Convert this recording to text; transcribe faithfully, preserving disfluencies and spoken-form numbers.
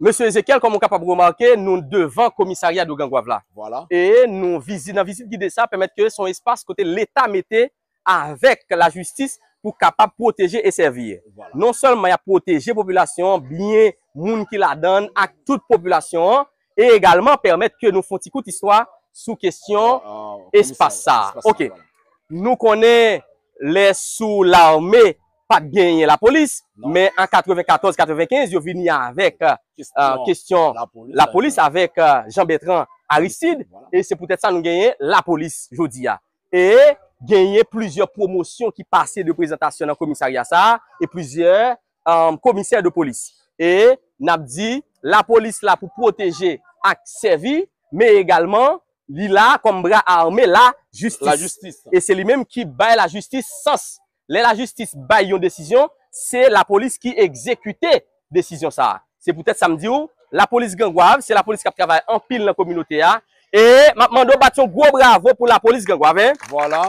Mesye Ezekiel, kòm ou kapab remake, nou devan komisarya de Gangwav la. Vwala. E nou vizit, nan vizit gide sa, pèmèt ke se yon espas kote Leta mete avèk lajistis pou kapab pwoteje e sèvi. Vwala. Non sèlman y ap pwoteje popilasyon an, byen moun ki ladan l ak tout popilasyon an, e egalman pèmèt ke nou fè yon ti kout istwa sou kesyon Ah, espas sa. espas sa, Ok. vwala. Nou konnen lè sou lame pa t genyen lapolis, Non. Men an katrevenkatòz katrevenkenz, yo vini avèk euh, Kesyon kesyon lapolis, lapolis avèk euh, Jean Bertrand Aristide, Vwala. E se poutèt sa nou genyen lapolis jodi a. E genyen plizyè pwomosyon ki pase de prezantasyon nan komisarya sa a, e plizyè um, komisè de polis. E n ap di, lapolis la pou pwoteje ak sèvi, men egalman, li la kòm bra ame la jistis. Lajistis. E se li menm ki bay lajistis sans. Lè lajistis bay yon desizyon, se lapolis ki egzekite desizyon sa a. Se poutèt sa m di w, lapolis Gangwav, se lapolis k ap travay anpil nan kominote a. E m ap mande w bat yon gwo bravo pou lapolis Gangwav, en. Vwala.